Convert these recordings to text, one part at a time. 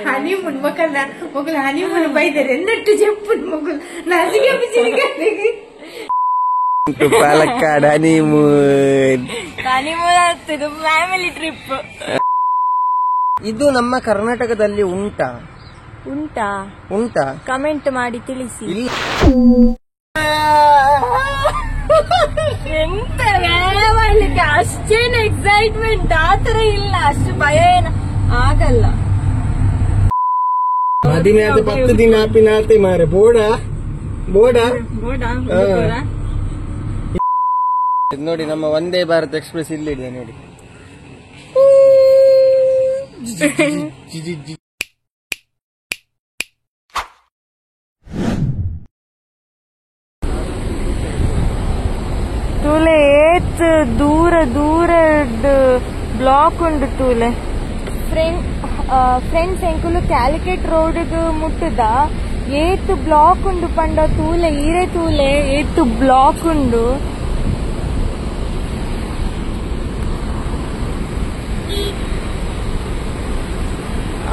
Honeymoon ಮಕ್ಕಳ ಮಗಳು honeymoon ಬೈದರೆ ಎನ್ನಟ್ಟು ಚೆಪ್ಪು ಮಗಳು ನಾಸಿಗೆ ಪಾಲಕ್ಕಾಡ್ ಹನಿಮೂನ್ ಹನಿಮೂನ್ ಆಗ್ತದೆ ಫ್ಯಾಮಿಲಿ ಟ್ರಿಪ್. ಇದು ನಮ್ಮ ಕರ್ನಾಟಕದಲ್ಲಿ ಉಂಟಾ? ಉಂಟಾ ಉಂಟಾ? ಕಮೆಂಟ್ ಮಾಡಿ ತಿಳಿಸಿ. ಎಂತ ಮಾಡ್ಲಿಕ್ಕೆ ಅಷ್ಟೇನು ಎಕ್ಸೈಟ್ಮೆಂಟ್ ಆತರ ಇಲ್ಲ, ಅಷ್ಟು ಭಯ ಏನು ಆಗಲ್ಲ. ಮದಿಮೆ ಆದ 10 ದಿನ ಆಪಿನಾತೆ ಮಾರೆ ಬೋಡ ಬೋಡ ನೋಡಿ ನಮ್ಮ ವಂದೇ ಭಾರತ್ ಎಕ್ಸ್ಪ್ರೆಸ್ ಇಲ್ಲಿದೆ ನೋಡಿ. ತೂಲೆ ಏತ್ ದೂರ ದೂರ ಬ್ಲಾಕ್ ಉಂಡು ತೂಲೆ. ಫ್ರೆಂಡ್ಸ್ ಎಂಕುಲು ಕ್ಯಾಲಿಕೇಟ್ ರೋಡ್ ಮುಟ್ಟದ ಏತ್ ಬ್ಲಾಕ್ ಉಂಡು ಪಂಡ ತೂಲೆ ಈರೆ ತೂಲೆ ಏತ್ ಬ್ಲಾಕ್ ಉಂಡು.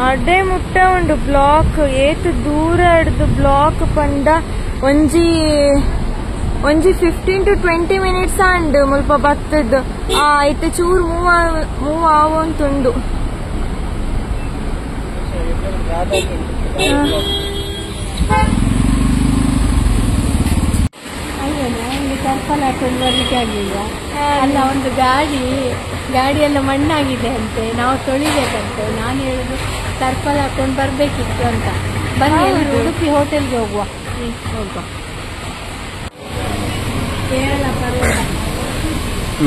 ಅಡೆ ಮುಟ್ಟ ಉಂಡು ಬ್ಲಾಕ್ ಏತ್ ದೂರ ಹಿಡ್ದು ಬ್ಲಾಕ್ ಪಂಡ ಒಂಜಿ ಒಂಜಿ 15 to 20 minutes and ಮುಲ್ಪ ಬತ್ತದ್ ಇತ್ತೆ ಚೂರು ಮೂವ್ ಆವಂತುಂಡು. ಅಲ್ಲಿ ಟರ್ಪಲ್ ಹಾಕೊಂಡು ಬರ್ಲಿಕ್ಕೆ ಆಗ್ಲಿಲ್ಲ ಅಲ್ಲ. ಒಂದು ಗಾಡಿಯೆಲ್ಲ ಮಣ್ಣಾಗಿದೆ ಅಂತೆ, ನಾವು ತೊಳಿಬೇಕಂತೆ. ನಾನು ಹೇಳುದು ಟರ್ಪಲ್ ಹಾಕೊಂಡು ಬರ್ಬೇಕಿತ್ತು ಅಂತ. ಬನ್ನಿ ಎಲ್ಲರೂ ಉಡುಪಿ ಹೋಟೆಲ್ಗೆ ಹೋಗುವ. ಹೋಗುವ. ಕೇರಳ ಪರೋಟ.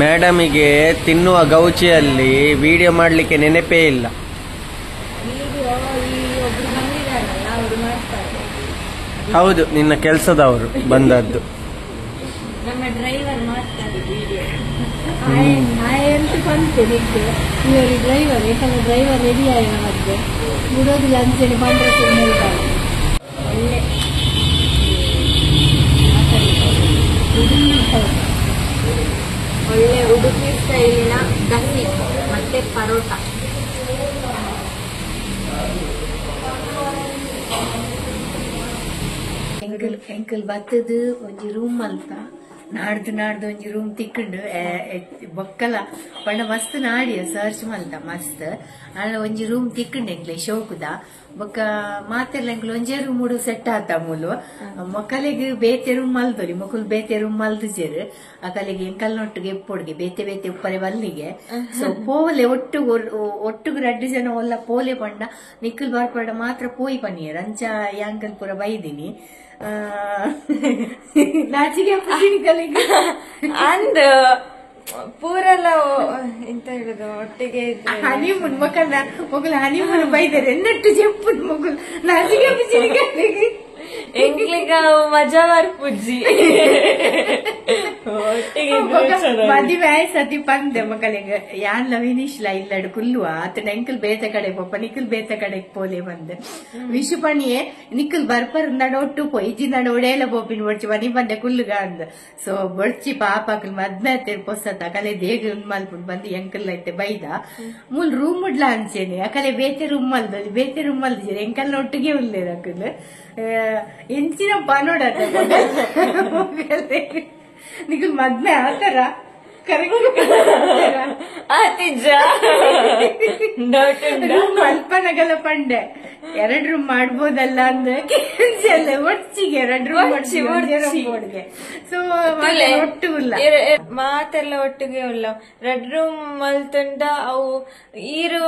ಮೇಡಮಿಗೆ ತಿನ್ನುವ ಗೌಚಿಯಲ್ಲಿ ವಿಡಿಯೋ ಮಾಡ್ಲಿಕ್ಕೆ ನೆನಪೇ ಇಲ್ಲ. ಹೌದು, ನಿನ್ನ ಕೆಲಸದವರು ಬಂದದ್ದು. ನಮ್ಮ ಡ್ರೈವರ್ ಮಾಡ್ತಾರೆ ವಿಡಿಯೋ. ಎಂತ ಬಂತೆ ನಿಕ್ಕೆ ಇವರು ಡ್ರೈವರ್, ಯಾಕಂದ್ರೆ ಡ್ರೈವರ್ ರೆಡಿ ಆಯ್ನ ಮಧ್ಯೆ ಬಿಡೋದಿಲ್ಲ ಅಂಚೆನೆ ಬಂದ್ರೆ. ಒಳ್ಳೆ ಒಳ್ಳೆ ಉಡುಪಿ ಸ್ಟೈಲಿನ ದಹಿ ಮತ್ತೆ ಪರೋಟ. ಎಂಕಲ್ ಬತ್ತದು ಒಂಜಿ ರೂಮ್ ಅಲ್ಪ ನಾಡ್ದು ನಾಡ್ದು ಒಂಜಿ ರೂಮ್ ತಿಕ್ಕೊಂಡು ಬೊಕ್ಕಲ ಪಂಡ ಮಸ್ತ್ ನಾಡಿಯ ಸರ್ಚ್ ಮಲ್ತ ಮಸ್ತ್ ಅಲ್ಲ ಒಂಜಿ ರೂಮ್ ತಿಕ್ಕೊಂಡು ಎಂಕ್ಲೆ ಶೋಕುದ ಬೊಕ್ಕ ಮಾತೆಲ್ಲ ಎಂಕ್ಲು ಒಂಜೇ ರೂಮ್ ಉಡು ಸೆಟ್ ಆತ ಮೂಲು. ಮೊಕ್ಕಲಿಗೆ ಬೇತೆ ರೂಮ್ ಮಲ್ದೊಲಿ ಮೊಕುಲು ಬೇತೆ ರೂಮ್ ಮಲ್ದುಜೆರ್ ಅಕಲಿಗೆ ಎಂಕಲ್ ನೊಟ್ಟಿಗೆ ಎಪ್ಪೊಡ್ಗೆ ಬೇತೆ ಬೇತೆ ಉಪ್ಪರೆ ಬಲ್ಲಿಗೆ. ಸೊ ಪೋಲೆ ಒಟ್ಟು ಒಟ್ಟುಗು ರಡ್ಡು ಜನ ಒಲ್ಲ ಪೋಲೆ ಪಂಡ ನಿಕ್ಕಲ್ ಬರ್ಪಡ ಮಾತ್ರ ಪೋಯಿ ಪನಿಯರ್ ಅಂಚ ಯಾಂಕಲ್ ಪೂರ ಬೈದಿನಿ. ನಾಚಿಗೆ ಅಂದ್ ಪೂರೆಲ್ಲ ಎಂತ ಹೇಳುದು ಒಟ್ಟಿಗೆ ಹನಿಮೂನ್ ಮಕ್ಕಳ ಮಗಳು ಹನಿಮೂನ್ ಬೈದರೆ ಎನ್ನಟ್ಟು ಚೆಪ್ಪು ಮಗಳು ನಾಚಿಗೆ ಎಂಕ್ಲಿಗ ಮಜಾ ಬರ್ಪುಜ್ಜಿ ಮದುವೆ ಸತಿ ಪಂದೆ ಮಕ್ಕಳಿಗೆ ಯಾನ್ಲ ವಿನಿಶ್ಲ ಇಲ್ಲಡು ಕುಲ್ಲುವ ಆತನ ಎಂಕಲ್ ಬೇತ ಕಡೆ ಪೋಪ ನಿಕ್ಕಲ್ ಬೇತ ಕಡೆ ಪೋಲೆ ಬಂದೆ ವಿಶು ಪಣಿಯೇ ನಿಕ್ಕಲ್ ಬರ್ಪರ್ ನಡ ಒಟ್ಟು ಪೋ ಇಜ್ಜಿ ನಡ ಒಡೆಯಲ ಪೋಪಿನ ಬೊಡ್ಚಿ ಮನಿ ಬಂದೆ ಕುಲ್ಲುಗ ಅಂದ. ಸೊ ಬೊಡ್ಚಿ ಪಾಪ ಅಕಲ್ ಮದ್ಮೆ ಆತೇರ್ ಪೊಸತ ಅಕಲೆ ದೇಗ ಮಲ್ಪುಂಡು ಬಂದು ಎಂಕಲ್ ಐತೆ ಬೈದ ಮೂಲ್ ರೂಮ್ ಉಡ್ಲ ಅಂಚೇನೆ ಅಕಲೆ ಬೇತೆ ರೂಮ್ ಮಲ್ದಲ್ಲಿ ಬೇತೆ ರೂಮ್ ಮಲ್ದಿಜೆ ಎಂಕಲ್ನ ಒಟ್ಟಿಗೆ ಉಲ್ಲೇರು ಅಕಲ್ ಎಂಚಿನ ಪನೋಡ ನಿಗಲ್ ಮದ್ಮೆ ಆತರ ರೂಮ್ ಅಲ್ಪನಗಲ ಪಂಡೆ ಎರಡು ರೂಮ್ ಮಾಡ್ಬೋದಲ್ಲ ಅಂದ್ರೆ ಒಟ್ಟಿಗೆ ಎರಡು ರೂಮ್ ಸೊ ಒಟ್ಟು ಇಲ್ಲ ಮಾತೆಲ್ಲ ಒಟ್ಟಿಗೆ ಉಲ್ಲ ರೆಡ್ ರೂಮ್ ಮಲ್ತುಂಡ ಅವು ಈರು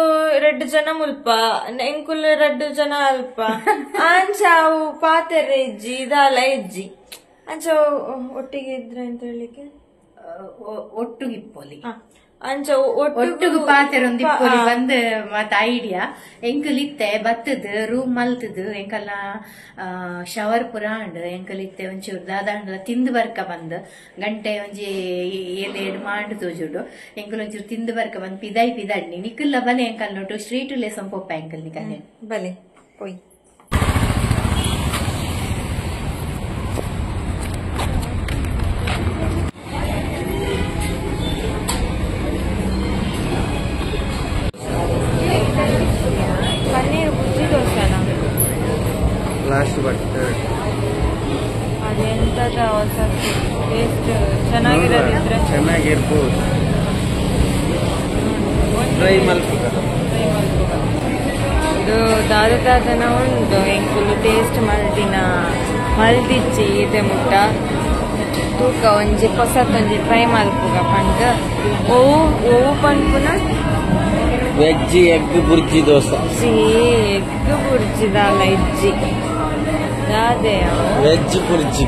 ರೆಡ್ ಜನ ಮುಲ್ಪ ಎಂಕುಲ್ ರೆಡ್ ಜನ ಅಲ್ಪ ಅಂಚ ಅವು ಪಾತೆರೆ ಇಜ್ಜಿ ಇದಾಲ ಇಜ್ಜಿ ಅಂಚ ಒಟ್ಟಿಗೆ ಇದ್ರೆ ಅಂತ ಹೇಳಿಕ್ಕೆ ಒಟ್ಟುಗೆ ಇಪ್ಪೊಲಿ ಅಂಚ ಒಟ್ಟುಗು ಪಾತೆರೊಂದು ಇಪ್ಪೊಲಿ ಬಂದ್ ಮತ್ತ ಐಡಿಯಾ ಎಂಕಲ್ ಇತ್ತೆ ಬತ್ತದ್ ರೂಮ್ ಮಲ್ತದ್ ಎಂಕಲ್ನ ಶವರ್ ಪುರ ಅಂಡ್ ಎಂಕಲ್ ಇತ್ತೆ ಒಂಚೂರು ದಾದಾಂಡ್ಲ ತಿಂದು ಬರ್ಕ ಬಂದ್ ಗಂಟೆ ಒಂಜಿ ಏಳು ಏಳು ಮಾಂಡ್ ತೋಜುಡು ಎಂಕಲ್ ಒಂಚೂರು ತಿಂದು ಬರ್ಕ ಬಂದ್ ಪಿದಾಯಿ ಪಿದಾಡ್ನಿ ನಿಕ್ಕಲ್ಲ ಬಲೆ ಎಂಕಲ್ ನೋಟು ಸ್ಟ್ರೀಟ್ ಲೇಸಂ ಪೊಪ್ಪ ಎಂಕಲ್ ನಿಕಲ್ಲೆ ಬಲೆ ಪೊಯ್. Paneer bhurji ದೋಸೆನಾ? Last but ಅದೆಂತದ ಹೊಸ ಟೇಸ್ಟ್ ಚೆನ್ನಾಗಿರೋದಿದ್ರೆ ಚೆನ್ನಾಗಿರ್ಬೋದು. ಟ್ರೈ ಮಲ್ಪುಗ. ಇದು ದಾದ ದಾದನ ಉಂಟು ಎಂಕುಲು ಟೇಸ್ಟ್ ಮಲ್ದಿನ ಮಲ್ದಿಚ್ಚಿ ಇದೆ ಮುಟ್ಟ ತೂಕ ಒಂಜಿ ಪೊಸತ್ತೊಂಜಿ ಟ್ರೈ ಮಲ್ಪುಗ ಪಂಡ್ ಓವು ಓವು ಪನ್ಪುನ veg egg bhurji dosa. Egg bhurji ದಾಲ ಇಜ್ಜಿ ದಾದೆ ವೆಜ್ ಬುರ್ಜಿ.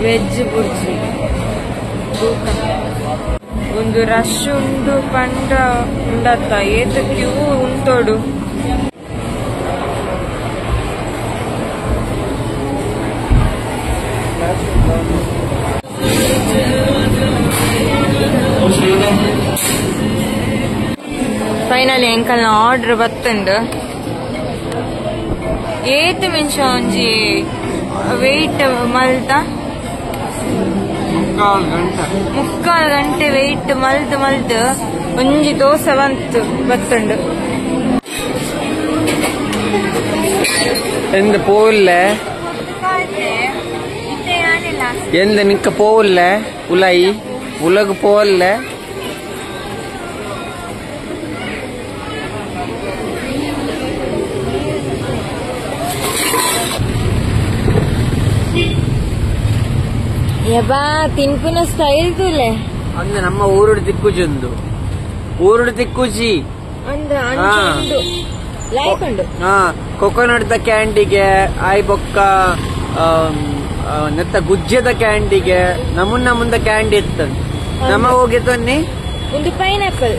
ವೆಜ್ ಬುರ್ಜಿ ತೂಕ ಒಂದು ರಶ್ ಉಂಡು ಪಂಡ ಉಂಡತ್ತ ಏತ್ ಕ್ಯೂ ಉಂಟೋಡು. ಫೈನಲಿ ಎಂಕಲ್ನ ಆರ್ಡರ್ ಬತ್ತುಂಡು. ಏತ್ ನಿಮಿಷ ಒಂಜಿ ವೆಯ್ಟ್ ಮಲ್ತ ಮುಕ್ಕಾಲು ಗಂಟೆ ವೆಯ್ಟ್ ಮಲ್ತ್ ಮಲ್ತ್ ಒಂಜಿ ದೋಸೆ ಬಂತು ಬತ್ತುಂಡು. ಎಂದ ಪೋಲ್ಲ ಎಂದ ನಿಕ್ಕ ಪೋಲ್ಲ ಉಲಾಯಿ ಉಲಗ ಪೋಲ್ಲ. ಯಬಾ ತಿನ್ಪುನ ಸ್ಟೈಲ್ ತುಲೆ ಅಂದ್ರೆ ನಮ್ಮ ಊರುಡು ತಿಕ್ಕುಜಿ ಒಂದು ಊರುಡು ತಿಕ್ಕುಜಿ ಅಂದ್ರೆ ಲೈಕ್ ಉಂಡು. ಕೊಕೊನಟ್ the ಕ್ಯಾಂಡಿಗೆ ಆಯ್ ಬೊಕ್ಕ ನೆತ್ತ ಗುಜ್ಜೆದ ಕ್ಯಾಂಡಿಗೆ ನಮುನ್ನ ಮುಂದ ಕ್ಯಾಂಡಿ ಇತ್ತು ನಮ್ಮ ಹೋಗಿ ತನ್ನಿ ಒಂದು ಪೈನಾಪಲ್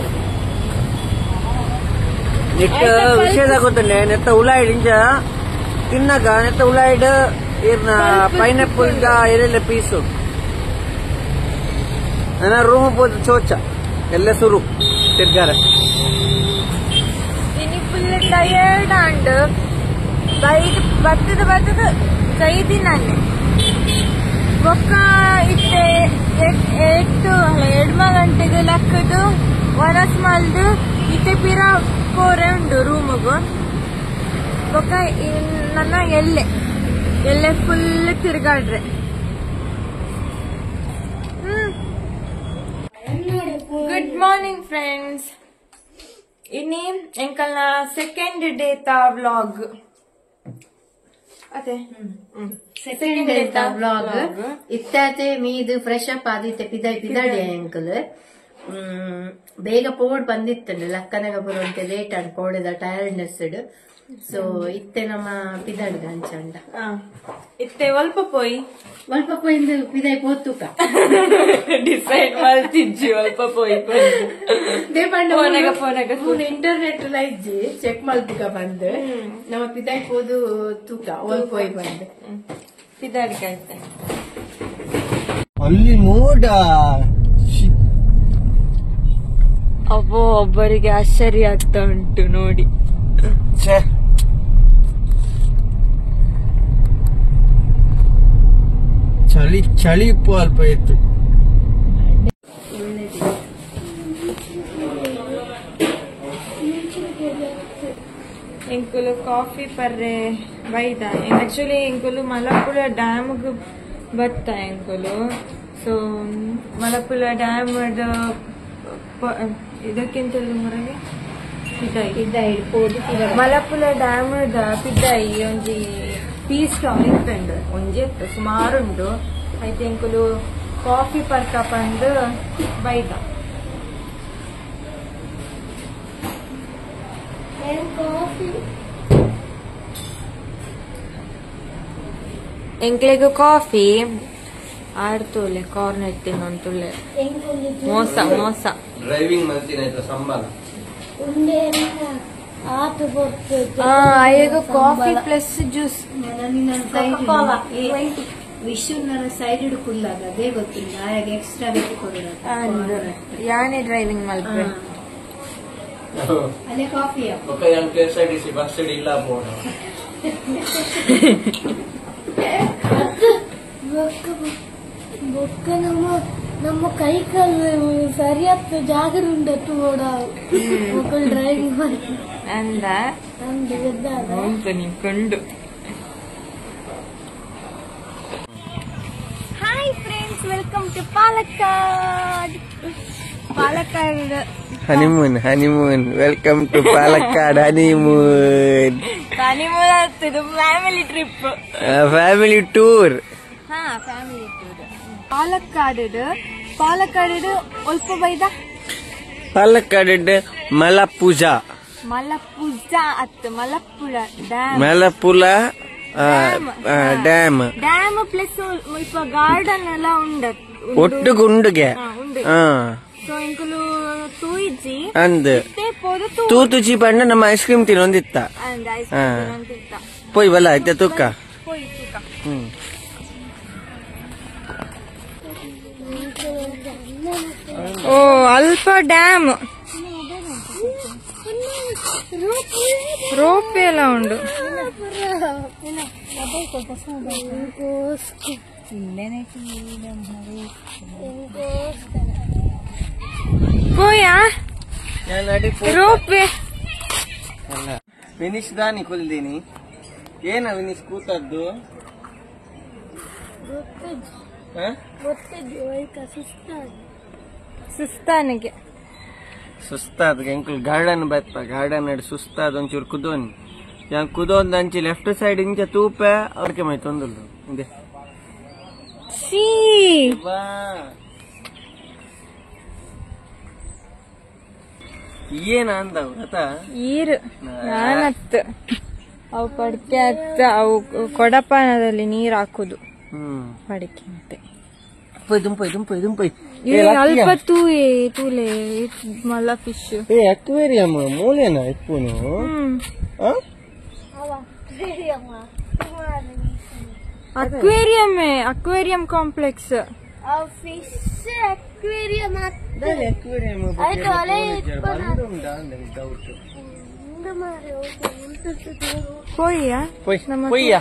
ನೆಟ್ಟ ವಿಷಯದ ಗೊತ್ತಂಡೆ ನೆತ್ತ ಉಲಾಯ್ಡ್ ಇಂಜ ತಿನ್ನಗ ನೆತ್ತ ಉಲಾಯ್ಡ್ ಇರ್ನ ಪೈನಾಪಲ್ the ಎಲ್ಲೆಲ್ಲ ಪೀಸು ನನ್ನ ರೂಮ್ ಪೋದು ಚೋಚ ಎಲ್ಲ ಸುರು ತಿರ್ಗಾರ ಇನಿ full tired and ಬೈದ್ ಬತ್ತದ ಬತ್ತದ ಕೈದಿ ನಾನೆ ಬೊಕ್ಕ ಇತ್ತೆ ಎಟ್ಟು ಎಡ್ಮ ಗಂಟೆಗೆ ಲಕ್ಕದು ವರಸ್ ಮಲ್ದು ಇತ್ತೆ ಪಿರ ಪೋರೆ ಉಂಡು ರೂಮುಗು. ಬೊಕ್ಕ ನನ್ನ ಎಲ್ಲೆ ಎಲ್ಲೆ ಫುಲ್ ತಿರ್ಗಾಡ್ರೆ. Good morning friends. ಇನಿ ಎಂಕಲ್ನ ಸೆಕೆಂಡ್ ಡೇ ತಾ ವ್ಲಾಗ್ ಅದೇ ಸೆಕೆಂಡ್ ಡೇ ತಾ ವ್ಲಾಗ್ ಇತ್ತಾತೆ ಮೀದು ಫ್ರೆಶ್ ಅಪ್ ಆದಿತ್ತೆ ಪಿದಾಯ್ ಪಿದಾಡಿ ಎಂಕಲ್ ಬೇಗ ಪೋಡ್ ಬಂದಿತ್ತಂಡು ಲಕ್ಕನಗ ಬರುವಂತೆ ಲೇಟ್ ಆಡ್ ಪೋಡೆದ ಟಯರ್ಡ್ನೆಸ್ ಸೊ ಇತ್ತೆ ನಮ್ಮ ಪಿದಾಡ್ದ ಅಂಚಂಡ ಇತ್ತೆ ಒಲ್ಪ ಪೋಯಿ ಒಲ್ಪ ಪೋಯಿಂದು ಪಿದಾಯ್ ಪೋತುಕ ಡಿಸೈಡ್ ಮಲ್ತಿಜ್ಜಿ ಒಲ್ಪ ಪೋಯಿ ಪೋನಗ ಮೂನು ಇಂಟರ್ನೆಟ್ ಲ ಇಜ್ಜಿ ಚೆಕ್ ಮಲ್ಪುಕ ಬಂದು ನಮ್ಮ ಪಿದಾಯ್ ಪೋದು ತೂಕ ಒಲ್ಪ ಪೋಯಿ ಬಂದು ಪಿದಾಡ್ಕ ಐತೆ ಅಲ್ಲಿ ಮೋಡ ಅಬ್ಬೋ ಒಬ್ಬರಿಗೆ ಆಶ್ಚರ್ಯ ಆಗ್ತಾ ಉಂಟು ನೋಡಿ. ಚಳಿ ಚಳಿ ಇಪ್ಪು ಅಲ್ಪ ಇತ್ತು. ಎಂಕುಲು ಕಾಫಿ ಪರ್ರೆ ಬೈದ ಆಕ್ಚುಲಿ ಎಂಕುಲು ಮಲಪ್ಪುಳ ಡ್ಯಾಮ್ಗ್ ಬತ್ತ ಎಂಕುಲು. ಸೊ ಮಲಪ್ಪುಳ ಡ್ಯಾಮ್ ಇದಕ್ಕಿಂತ ಮುರಗೆ ಮಲಪ್ಪುಳ ಡ್ಯಾಮ್ ಪಿದ್ದಾಯಿ ಒಂಜಿ ಟೀ ಸ್ಟಾಲ್ ಇತ್ತುಂಡು ಒಂಜಿ ಇತ್ತು ಸುಮಾರುಂಡು. ಐತೆ ಎಂಕುಲು ಕಾಫಿ ಪರ್ಕ ಪಂದು ಬೈದ. ಎಂಕ್ಲೆಗ್ ಕಾಫಿ ಆಡ್ತುಲೆ ಕಾರ್ನೆಟ್ ತಿನ್ನೊಂತುಲೆ ಮೋಸ ಮೋಸ ಡ್ರೈವಿಂಗ್ ಮಲ್ತಿನ ಸಂಬಳ coffee plus juice Vishu ನನ್ನ ಸೈಡ್ ಹಿಡ್ಕುಲ್ಲಾಗ ಅದೇ ಗೊತ್ತಿಲ್ಲ ಆಯಾಗ ಎಕ್ಸ್ಟ್ರಾ ಬೇಕು ಕೊಡೋದು ಯಾನೆ ಡ್ರೈವಿಂಗ್ ಮಲ್ಪೆ ಅಲ್ಲೇ coffee KSRTC bus ಇಲ್ಲ ಬೋಡ ನಮ್ಮ ಕೈ ಕಾಲು ಸರಿಯಾದ ಜಾಗರ ಉಂಟು ಮಕ್ಕಳು ಡ್ರೈವಿಂಗ್ ಮಾಡಿ ಅಂದ ಕೊಂಡು. Hi friends, welcome to Palakkad. Palakkad honeymoon, honeymoon, welcome to Palakkad honeymoon. Honeymoon ಆಗ್ತದೆ, family trip, family tour. ಹಾ, ಫ್ಯಾಮಿಲಿ ಟೂರ್. ಪಾಲಕ್ಕಾಡ್ ಪಾಲಕ್ಕಾಡ್ ಒಲ್ಪ ಬೈದ ಪಾಲಕ್ಕಾಡ್ ಮಲಪುಜ, ಮಲಪುಜ ಅತ್ Malampuzha dam, Malampuzha dam, dam plus ಮುಲ್ಪ ಗಾರ್ಡನ್ ಎಲ್ಲ ಉಂಡ, ಒಟ್ಟು ಗುಂಡುಗೆ. ಸೊ ಇಂಕುಲು ತೂಯಿಜಿ ಅಂದ್ ತೂತುಜಿ ಪಂಡ ನಮ್ಮ ಐಸ್ ಕ್ರೀಮ್ ತಿನ್ನೊಂದಿತ್ತ ಪೋಯ್ ಬಲ್ಲ ಆಯ್ತಾ ತೂಕ. ಓ ಅಲ್ಪ ಡ್ಯಾಮ್, ರೋಪ್ ಎಲ್ಲ ಉಂಡು. ಪೋಯಾ ರೋಪ್ ವೇ. ವಿನಿಶ್ ದಾನಿ ಕುಲ್ದಿನಿ ಏನ ವಿನಿಶ್ ಕೂತದ್ದು ಸುಸ್ತಾನಿಗೆ ಸುಸ್ತಾದ ಎಂಕುಲ್ ಗಾರ್ಡನ್ ಬತ್ತ, ಗಾರ್ಡನ್ ಅಡ್ ಸುಸ್ತಾದ ಒಂಚೂರು ಕುದೋನಿ ಯಾನ್ ಕುದೋಂದ್ ಅಂಚಿ ಲೆಫ್ಟ್ ಸೈಡ್ ಇಂಚ ತೂಪೆ ಅವ್ರಿಗೆ ಮೈ ತೊಂದುಲ್ಲು ಇಂದೆ ಏನ ಅಂದವು ಅತ ಈರು ನಾನತ್ ಅವು ಪಡಿಕೆ ಅತ್ತ ಅವು ಕೊಡಪಾನದಲ್ಲಿ ನೀರ್ ಹಾಕುದು ಪಡಿಕೆ ಅಂತೆ. ಅಲ್ಪ ತೂಯೆ ತೂಲೆ ಮಲ್ಲ ಫಿಶ್. ಏ ಅಕ್ವೇರಿಯಂ ಮೂಲೆನ ಇಪ್ಪುನು aquarium, aquarium complex. Fish aquarium ಪೋಯ್ಯಾ ಪೊಯ್ಯಾ.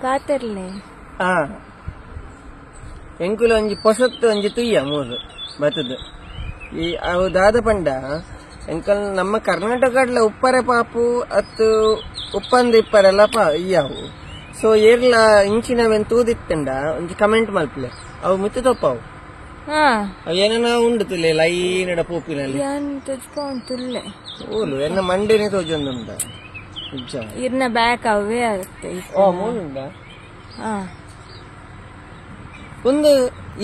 ಕಾತರ್ಲೆ ಎಂಕುಲು ಒಂಜಿ ಪೊಸತ್ತು ಒಂಜಿ ತುಯ್ಯ ಮೂರು ಬತ್ತದ ಈ ಅವು ದಾದ ಪಂಡ ಎಂಕಲ್ ನಮ್ಮ ಕರ್ನಾಟಕಡ್ಲ ಉಪ್ಪರೆ ಪಾಪು ಅತ್ತು ಉಪ್ಪಂದು ಇಪ್ಪರೆಲ್ಲ ಪಾ ಇಯ್ಯಾವು. ಸೊ ಏರ್ಲ ಇಂಚಿನವೇನ್ ತೂದಿತ್ತಂಡ ಒಂಜಿ ಕಮೆಂಟ್ ಮಲ್ಪಲೆ ಅವು ಮಿತ್ತು ತಪ್ಪಾವು ಅವು ಏನೇನ ಉಂಡು ತುಲೆ ಲೈನಡ ಪೋಪಿನಲ್ಲಿ ಓಲು ಎನ್ನ ಮಂಡೆನೆ ತೋಜೊಂದುಂಡ ಇರ್ನ ಬ್ಯಾಕ್ ಅವೇ ಆಗುತ್ತೆ. ಓ ಮೂಲುಂಡ ಒಂದು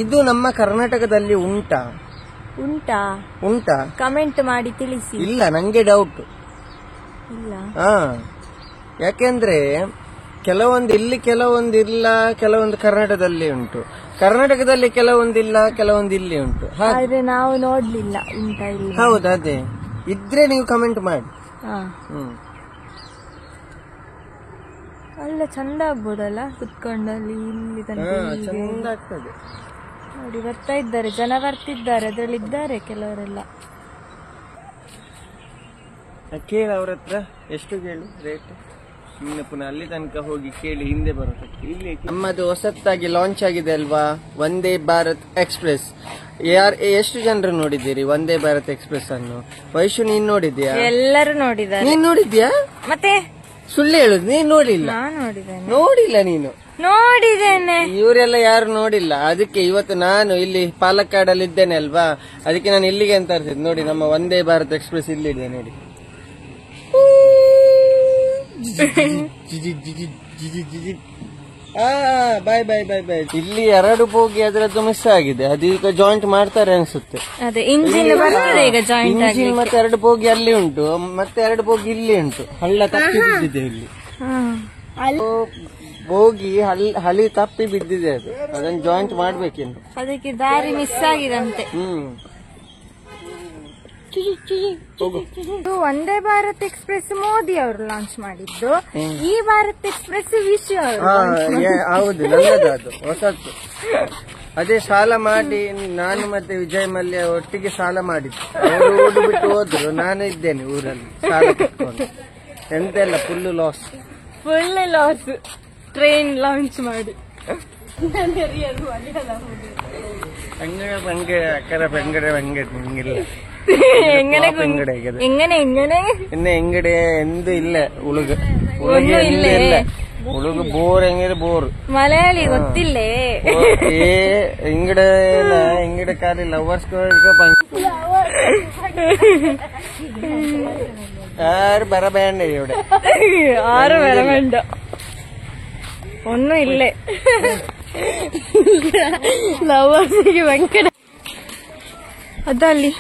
ಇದು ನಮ್ಮ ಕರ್ನಾಟಕದಲ್ಲಿ ಉಂಟಾ ಉಂಟಾ ಉಂಟಾ ಕಮೆಂಟ್ ಮಾಡಿ ತಿಳಿಸಿ. ಇಲ್ಲ ನಂಗೆ ಡೌಟ್ ಇಲ್ಲ. ಹಾ, ಯಾಕೆಂದ್ರೆ ಕೆಲವೊಂದು ಇಲ್ಲಿ ಕೆಲವೊಂದು ಇಲ್ಲ, ಕೆಲವೊಂದು ಕರ್ನಾಟಕದಲ್ಲಿ ಉಂಟು, ಕರ್ನಾಟಕದಲ್ಲಿ ಕೆಲವೊಂದಿಲ್ಲ, ಕೆಲವೊಂದು ಇಲ್ಲಿ ಉಂಟು. ಆದ್ರೆ ನಾವು ನೋಡ್ಲಿಲ್ಲ ಉಂಟಾ ಇಲ್ಲ. ಹೌದು, ಅದೇ ಇದ್ರೆ ನೀವು ಕಮೆಂಟ್ ಮಾಡಿ. ಹ್ಮ್, ಅಲ್ಲ ಚಂದ ಆಗ್ಬೋದಲ್ಲ ಕುತ್ಕೊಂಡಲ್ಲಿ ಇಲ್ಲಿ ಚಂದ ಆಗ್ತದೆ ನೋಡಿ. ಬರ್ತಾ ಇದ್ದಾರೆ ಜನ, ಬರ್ತಿದ್ದಾರೆ, ಅದರಲ್ಲಿ ಇದ್ದಾರೆ ಕೆಲವರೆಲ್ಲ. ಕೇಳ ಅವ್ರ ಹತ್ರ ಎಷ್ಟು ಕೇಳು ರೇಟ್, ಸುಮ್ಮನೆ ಪುನಃ ಅಲ್ಲಿ ತನಕ ಹೋಗಿ ಕೇಳಿ ಹಿಂದೆ ಬರೋದಕ್ಕೆ. ಇಲ್ಲಿ ನಮ್ಮದು ಹೊಸತ್ತಾಗಿ ಲಾಂಚ್ ಆಗಿದೆ ಅಲ್ವಾ ವಂದೇ ಭಾರತ್ ಎಕ್ಸ್ಪ್ರೆಸ್. ಯಾರು ಎಷ್ಟು ಜನರು ನೋಡಿದ್ದೀರಿ ವಂದೇ ಭಾರತ್ ಎಕ್ಸ್ಪ್ರೆಸ್ ಅನ್ನು? ವೈಶು ನೀನ್ ನೋಡಿದ್ಯಾ? ಎಲ್ಲರೂ ನೋಡಿದ್ದಾರೆ. ನೀನ್ ನೋಡಿದ್ಯಾ? ಮತ್ತೆ ಸುಳ್ಳು ಹೇಳುದು, ನೀನ್ ನೋಡಿಲ್ಲ. ನೋಡಿಲ್ಲ ನೀನು? ನೋಡಿದ್ದೇನೆ. ಇವರೆಲ್ಲ ಯಾರು ನೋಡಿಲ್ಲ. ಅದಕ್ಕೆ ಇವತ್ತು ನಾನು ಇಲ್ಲಿ ಪಾಲಕ್ಕಾಡಲ್ಲಿ ಇದ್ದೇನೆ ಅಲ್ವಾ, ಅದಕ್ಕೆ ನಾನು ಇಲ್ಲಿಗೆ ಅಂತ ಅರ್ಸಿದ್ ನೋಡಿ. ನಮ್ಮ ವಂದೇ ಭಾರತ್ ಎಕ್ಸ್ಪ್ರೆಸ್ ಇಲ್ಲಿದೆ ನೋಡಿ. Bye bye bye bye. ಇಲ್ಲಿ ಎರಡು ಬೋಗಿ ಅದರದ್ದು ಮಿಸ್ ಆಗಿದೆ, ಅದು ಈಗ ಜಾಯಿಂಟ್ ಮಾಡ್ತಾರೆ ಅನ್ಸುತ್ತೆ. ಇಂಜಿನ್ ಮತ್ತೆ ಎರಡು ಬೋಗಿ ಅಲ್ಲಿ ಉಂಟು, ಮತ್ತೆ ಎರಡು ಬೋಗಿ ಇಲ್ಲಿ ಉಂಟು. ಹಳ್ಳ ತಪ್ಪಿ ಬಿದ್ದಿದೆ ಇಲ್ಲಿ, ಬೋಗಿ ಹಳಿ ತಪ್ಪಿ ಬಿದ್ದಿದೆ, ಅದು ಅದನ್ನು ಜಾಯಿಂಟ್ ಮಾಡ್ಬೇಕಿನ್ನು. ಅದಕ್ಕೆ ದಾರಿ ಮಿಸ್ ಆಗಿದಂತೆ. ಹ್ಮ್, Vande Bharat express Modi ಅವರು ಲಾಂಚ್ ಮಾಡಿದ್ದು, ಈ ಭಾರತ್ ಎಕ್ಸ್ಪ್ರೆಸ್ ವಿಶ್ವ ಅವರು. ಹೌದು, ನನ್ನದು ಅದು ಹೊಸತ್ತು. ಅದೇ ಸಾಲ ಮಾಡಿ ನಾನು ಮತ್ತೆ ವಿಜಯ್ ಮಲ್ಯ ಒಟ್ಟಿಗೆ ಸಾಲ ಮಾಡಿದ್ದು. ಅವರು ಊರು ಬಿಟ್ಟು ಹೋದ್ರು, ನಾನು ಇದ್ದೇನೆ ಊರಲ್ಲಿ ಸಾಲ ಕಟ್ಕೊಂಡು. ಎಂತೆಲ್ಲ full loss, full loss. Train launch ಮಾಡಿ ಬೋರ್ ಎಂಗಿರ ಬೋರ್ ಮಲಯಾಳಿ ಗೊತ್ತಿಲ್ಲೇ. ಇಂಗಡೆ ಇಂಗಡೆ ಖಾಲಿ ಲವರ್ಸ್ ಯಾರು ಬರಬೇಡ ഇവിടെ, ಯಾರು ಬರಬೇಡ, ഒന്നും ഇല്ലേ. ಲವರ್ಸಿಗೆ ವೆಂಕಟ ಅದಲ್ಲಿ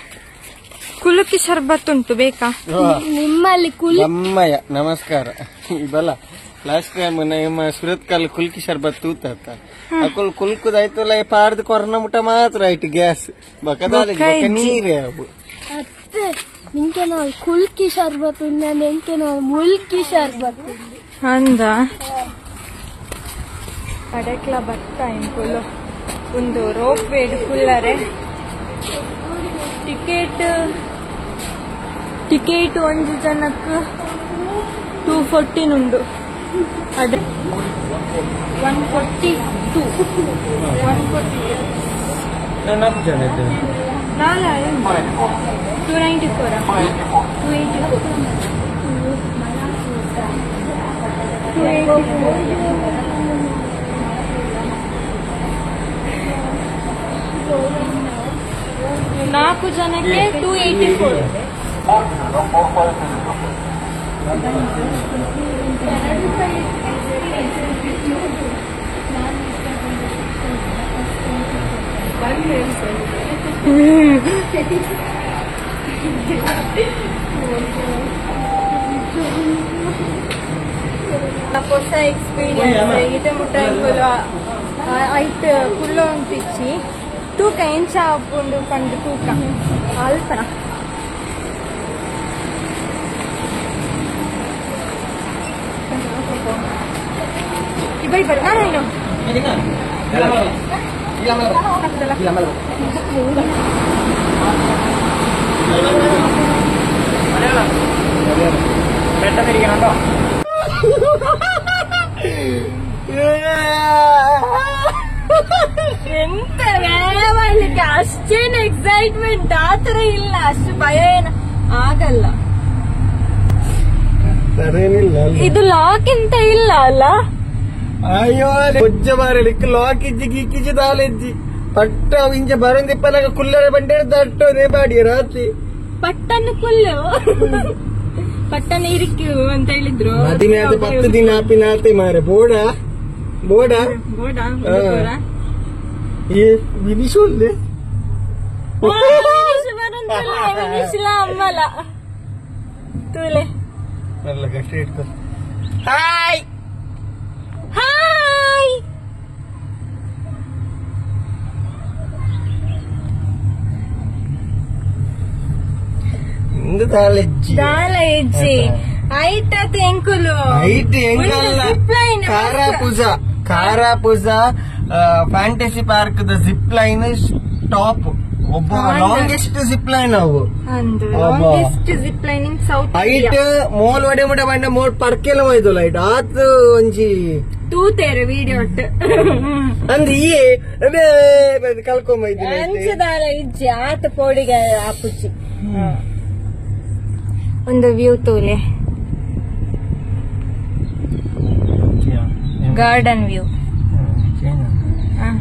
ಕುಲುಕಿ ಶರ್ಬತ್ ಉಂಟು, ಬೇಕಾ ನಿಮ್ಮಲ್ಲಿ? ನಮ್ಮಯ್ಯ ನಮಸ್ಕಾರ. ಬಲ್ಲ ಲಾಸ್ಟ್ ಟೈಮ್ ನಿಮ್ಮ ಸುರತ್ಕಲ್ ಕುಲ್ಕಿ ಶರ್ಬತ್ ತೂತ ಅಕುಲ್ ಕುಲ್ಕುದಾಯ್ತಲ್ಲ ಪಾರ್ದು ಕೊರನ ಮುಟ ಮಾತ್ರ ಆಯ್ತು ಗ್ಯಾಸ್ ಬಕದಾಲಿ ನೀರೇ ಅವು. ನಿಂಗೆ ನಾವು ಕುಲ್ಕಿ ಶರ್ಬತ್ ಉಂಡು, ಎಂಕೆ ನಾವು ಮುಲ್ಕಿ ಶರ್ಬತ್ ಅಂದ ಕಡೆಕ್ಲ ಬತ್ತ ಇಂಕುಲು ಒಂದು ರೋಪ್ ವೇಡ್ ಫುಲ್ಲರೆ. ಟಿಕೆಟ್ ಟಿಕೆಟ್ ಒಂದು ಜನಕ್ಕೆ 214 ಉಂಡು, ಅದೇ 142 142 ನಾಲ್ 294 284 284. ನಾಲ್ಕು ಜನಕ್ಕೆ 284. ಹೊಸ ಎಕ್ಸ್ಪೀರಿಯನ್ಸ್ ಇದೆ ಮುಟ್ಟ ಐಟ್ ಕುಲ್ಲೋ ಅಂತಿಚ್ಚಿ ತೂಕ ಎಂಚ ಆಪುಂಡು ಪಂಡು ತೂಕ ಅಲ್ಪನ ಇಬ್ಬರಿಬ್ಬರು ನಾನು ಎಂತ ಮಾಡ್ಲಿಕ್ಕೆ ಅಷ್ಟೇನು ಎಕ್ಸೈಟ್ಮೆಂಟ್ ಆತರ ಇಲ್ಲ, ಅಷ್ಟು ಭಯ ಏನು ಆಗಲ್ಲ. ಇದು ಲಾಕ್ ಎಂತ ಇಲ್ಲ ಅಲ್ಲ? ಅಯ್ಯೋ ಬೊಜ್ಜ ಬಾರಲಿಕ್ಕೆ ಲಾಕ್ ಇಜ್ಜಿ ಗೀಕಿಜ್ಜಿ ದಾಲೆಜ್ಜಿ ಪಟ್ಟ ಇಂಚ ಬರಂದಿಪ್ಪನಾಗ ಕುಲ್ಲರೆ ಬಂಡೆ ದಟ್ಟೋನೆ ಬಾಡಿ ರಾತ್ರಿ ಪಟ್ಟನ್ನು ಕುಲ್ಲು ಪಟ್ಟನ ಇರಿಕು ಅಂತ ಹೇಳಿದ್ರು. ಮದಿಮೆ ಆದ 10 ದಿನ ಆಪಿನಾತೆ ಮಾರೆ ಬೋಡ ಬೋಡ ಬೋಡ ಏ ವಿನಿಶುಲ್ಲೆ ಅಮ್ಮಲ ತೂಲೆ ನಲ್ಲ ಗಟ್ಟಿ ಇಟ್ಕೊ. ಹಾಯ್ ಹಾಯ್ ಇಂದು ದಾಲೆಜ್ಜಿ ದಾಲೆಜ್ಜಿ ಐಟ್ ಎಂಕುಲು ಐಟ್ ಎಂಕಲ್ಲ Karappuzha Karappuzha fantasy park the zip line top ಒಬ್ಬ longest zip line ಅವು longest zip line in south. Height mole ಒಡೆ ಮುಟ ಬಂಡ ಮೋಲ್ ಪರ್ಕೆಲ ಹೋಯ್ತು ಲೈಟ್ ಆತ್ ಒಂಜಿ ತೂತೇರು ವಿಡಿಯೋ ಅಂದ್ ಈ ಕಲ್ಕೊಂಬೈದು ಅಂಚದಾಲ ಇಜ್ಜಿ ಆತ ಪೋಡಿಗೆ ಆಪುಚಿ ಒಂದು ವ್ಯೂ ತೂಲೆ ಗಾರ್ಡನ್ ವ್ಯೂ.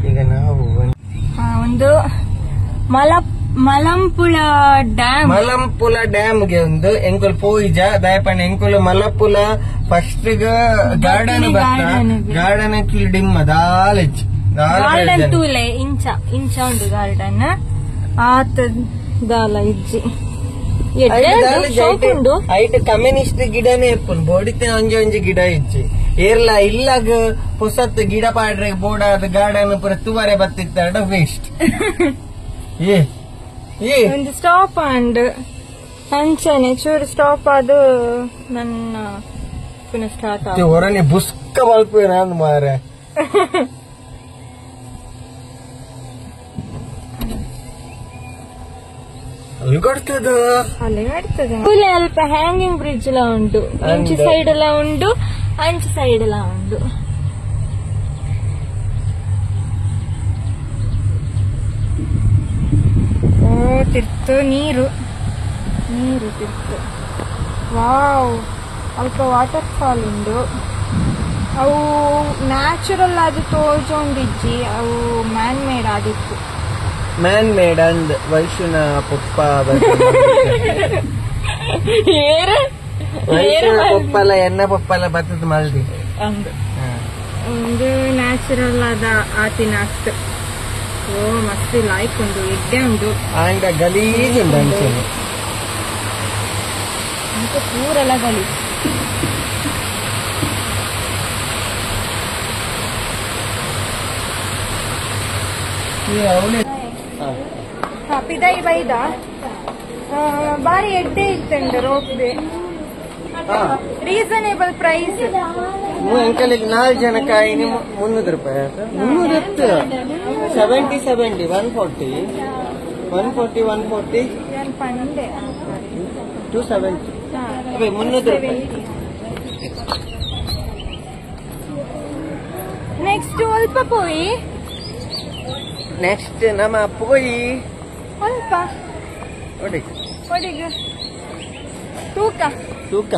ಈಗ ನಾವು ಒಂದು ಮಲಂಪುಳ ಡ್ಯಾಮ್, ಮಲಂಪುಳ ಡ್ಯಾಮ್ಗೆ ಒಂದು ಎಂಕುಲ್ ಪೋಯಿಜ ದಯಪಣ್ಣ ಎಂಕುಲು ಮಲಪುಳ ಫಸ್ಟ್ ಗಾರ್ಡನ್ ಬರ್ತ ಗಾರ್ಡನ್ ಡಿಮ್ಮ ದಾಲೆಜ್ ಗಾರ್ಡನ್ ತೂಲೆ ಇಂಚ ಇಂಚ ಉಂಟು ಗಾರ್ಡನ್ ಆತ ದಾಲ ಇಜ್ಜಿ ಐಟ್ ಕಮ್ಯುನಿಸ್ಟ್ ಗಿಡನೇ ಇಪ್ಪುನ್ ಬೋಡಿತೆ ಒಂಜಿ ಒಂಜಿ ಗಿಡ ಇಜ್ಜಿ ಏರ್ಲ ಇಲ್ಲಾಗ ಪುಸತ್ ಗಿಡ ಪಾಡ್ರೆ ಬೋಡಾದ ಗಾರ್ಡನ್ ಪೂರ ತುವರೆ ಬತ್ತಿತ್ತ ವೇಸ್ಟ್. ಏ ಒಂದು ಸ್ಟಾಪ್ ಅಂಡ್ ಅಂಚನೆ ಚೂರು ಸ್ಟಾಪ್ ಅದು ನನ್ನ ಪುನಃ ಸ್ಟಾರ್ಟ್ ಆಗ ಹೊರನೆ ಬುಸ್ಕ ಮಲ್ಪುವೆ ನಾನು ಮಾರೆ. ಅಲ್ಗಡ್ತದ ಅಲ್ಲಿಗಾಡ್ತದೆ. ಅಲ್ಪ ಹ್ಯಾಂಗಿಂಗ್ ಬ್ರಿಡ್ಜ್ ಎಲ್ಲ ಉಂಟು, ಇಂಚು ಸೈಡ್ ಎಲ್ಲ ಉಂಟು, ಅಂಚು ಸೈಡ್ ಎಲ್ಲ ಉಂಟು. ಓ ತಿರ್ತು ನೀರು ನೀರು ತಿರ್ತು. ವಾವ್, ಅಲ್ಪ ವಾಟರ್ ಫಾಲ್ ಉಂಡು. ಅವು ನ್ಯಾಚುರಲ್ ಆದ ತೋಜೊಂದಿಜ್ಜಿ, ಅವು ಮ್ಯಾನ್ ಮೇಡ್ ಆದಿತ್ತು. ಮ್ಯಾನ್ ಮೇಡ್ ಅಂದ್ ವೈಶುನ ಪೊಪ್ಪ ಪೊಪ್ಪಲ ಎನ್ನ ಪೊಪ್ಪಲ ಬತ್ತದ ಮಲ್ದಿ ಒಂದು ನ್ಯಾಚುರಲ್ ಆದ ಆತಿನ ಅಷ್ಟು. ಓ ಮಸ್ತ್ ಲೈಕ್ ಉಂಡು, ಎಡ್ಡೆ ಉಂಡು. ಆಂಡ ಗಲೀಜ್ ಉಂಡು ಅಂಚನೆ ಪೂರೆಲ್ಲ ಗಲೀಜ್. ಪಿದೈ ಬೈದ ಬಾರಿ ಎಡ್ಡೆ ಇತ್ತಂಡ ರೋಪ್ವೆ, reasonable price. Uncle 4 ಜನ ಕಾಯಿನಿ 300 ರೂಪಾಯಿ, 300 70 70 140 140 140 270 300 ರೂಪಾಯಿ. ನೆಕ್ಸ್ಟ್ ಅಲ್ಪ ಪೋಯಿ, ನೆಕ್ಸ್ಟ್ ನಮ್ಮ ಪೋಯಿ ಅಲ್ಪ ಒಡಿಗ ತೂಕ ತೂಕ